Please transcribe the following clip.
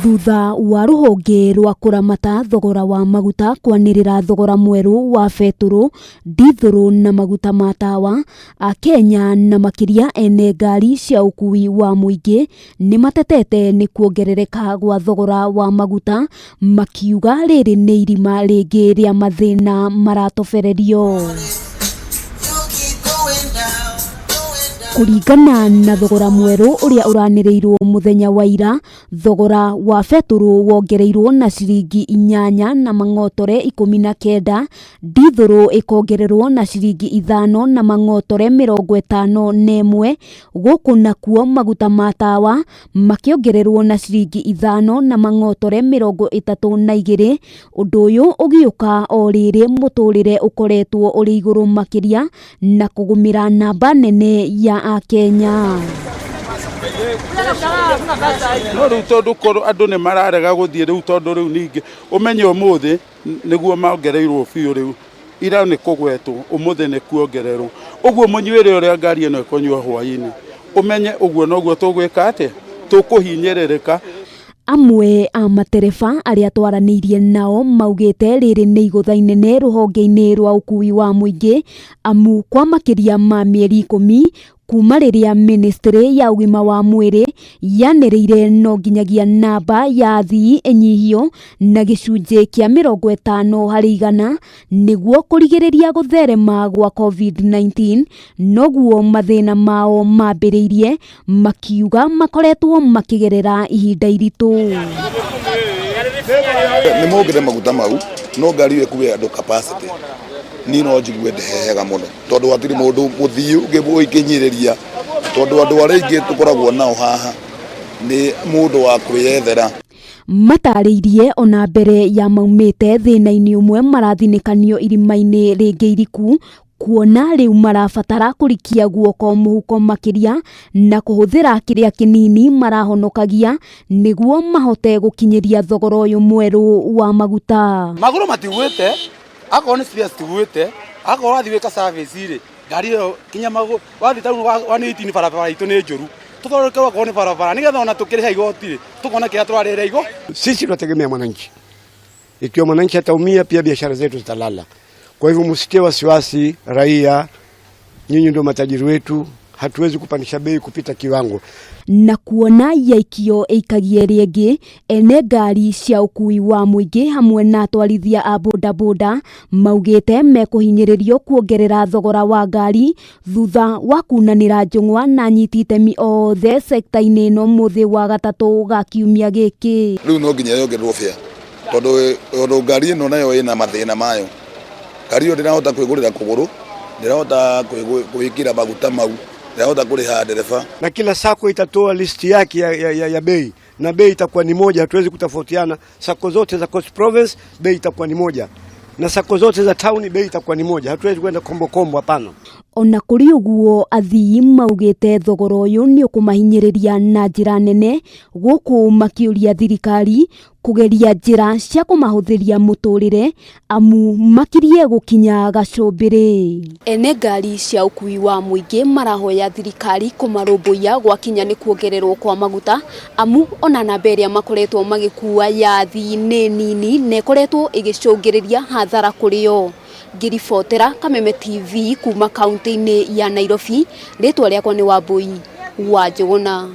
Thutha wa rũhonge rwa kũramata thogora wa maguta kwanĩrĩra thogora mwerũ wa betũrũ, ndithũrũ na maguta ma tawa, Akenya na makĩria ene ngari cia ũkui wa mũingĩ nĩ matetete nĩ kuongerereka gwa thogora wa maguta, makiuga rĩrĩ nĩ irima rĩngĩ rĩa mathĩna maratobererio. Kũringana na thogora mwerũ ũrĩa ũranĩrĩirwo mũthenya wa ira, thogora wa betũrũ wongereirwo na ciringi inyanya na mang'otore 19, ndithũrũ ĩkongererwo na ciringi 5 na mang'otore 51, gũkũ nakuo maguta ma tawa makĩongererwo na ciringi 5 na mang'otore 32. Ũndũ ũyũ ũgĩũka o rĩrĩ mũtũrĩre ũkoretwo ũrĩ igũrũ makĩria na kũgũmĩra namba nene ya Akenya. No rĩu tondũ korwo andũ nĩ mararega gũthiĩ rĩu, tondũ rĩu ningĩ ũmenye ũmũthĩ nĩguo mongereirwo biũ, rĩu ira nĩ kũgwetwo, ũmũthĩ nĩ kuongererwo ũguo. Mũnyuĩre ũrĩa ngari ĩno ĩkũnyua hwaĩ-inĩ, ũmenye ũguo noguo tũgwĩka atĩa, tũkũhinyĩrĩrĩka. Amwe a matereba arĩa twaranĩirie nao maugĩte rĩrĩ nĩ igũtha inene rũhonge-inĩ rwa ũkui wa mũingĩ, amu kwa makĩria ma mĩeri 10 kuma rĩrĩa ministry ya ũgima wa mwĩrĩ yanĩrĩire no nginyagia namba ya athii ĩnyihio na gĩcunjĩ kĩa 50% nĩguo kũrigĩrĩria gũtherema gwa COVID-19, noguo mathĩna mao mambĩrĩirie, makiuga makoretwo makĩgerera ihinda iritũ. Nĩ mongerere maguta mau, no ngari ĩyo ĩkue andũ capacity, niĩ no njigue ndehega mũno, tondũ hatirĩ mũndũ mũthii ũngĩnyirĩria, tondũ andũ arĩa aingĩ tũkoragwo nao haha nĩ mũndũ wa kwĩyethera. Matarĩirie ona mbere ya maumĩte thĩna-inĩ ũmwe, marathinĩkanio irima-inĩ rĩngĩ iriku, kuona rĩu marabatara kũrikia guoko mũhuko makĩria na kũhũthĩra kĩrĩa kĩnini marahonokagia nĩguo mahote gũkinyĩria thogora ũyũ mwerũ wa maguta. Magũrũ matigwĩte, akorwo nĩ spares tigwĩte, akorwo wathiĩ gwĩka service rĩ, ngari ĩyo kinya magũrũ wathiĩ ta rĩu 118, barabara itũ nĩ njũru, tũthondekerwo akorwo nĩ barabara, nĩgetha ona tũkĩrĩha igoti rĩ, tũkona kĩrĩa tũrarĩhĩra igo. Sisi tunategemea mwananchi. Ikiwa mwananchi ataumia, pia biashara zetu zitalala. Kwa hivyo msitie wasiwasi raia, nyinyi ndio matajiri wetu, hatuwezi kupandisha bei kupita kiwango. Na kuona yaikio ĩikagia ĩrĩa ĩngĩ, ene ngari cia ũkui wa mũingĩ hamwe na atwarithia a bodaboda maugĩte mekũhinyĩrĩrio kuongerera thogora wa ngari thutha wa kunanĩra njũng'wa na anyiti itemi othe sekta-inĩ ĩno mũthĩ wa gatatũ ga kiumia gĩkĩ. Rĩu no nginya yongererwo fare, tondũ ngari ĩno nayo ĩna mathĩna mayo. Ngari ĩyo ndĩrahota kwĩgũrĩra kũgũrũ, ndĩrahota gwĩkĩra maguta mau, ndĩrahota kũrĩha ndereba. Na kila sacco itatoa listi yake ya bei, na bei itakuwa ni moja, hatuwezi kutofautiana. Sacco zote za Coast Province bei itakuwa ni moja, na sacco zote za town bei itakuwa ni moja, hatuwezi kwenda kombo kombo, hapana. Ona kũrĩ ũguo, athii maugĩte thogora ũyũ nĩ ũkũmahinyĩrĩria na njĩra nene, gũkũ makĩũria thirikari kũgeria njĩra cia kũmahũthĩria mũtũrĩre, amu makirie gũkinya gacũmbĩrĩ. Ene ngari cia ũkui wa mũingĩ marahoya thirikari kũmarũmbũiya gwakinya nĩ kuongererwo kwa maguta, amu ona namba ĩrĩa makoretwo magĩkua ya athii nĩ nini na ĩkoretwo ĩgĩcũngĩrĩria hathara kũrĩ o. Ngĩribotera Kameme TV kuma kaunti-inĩ ya Nairobi, rĩtwa rĩakwa nĩ Wambui wa Njũgũna.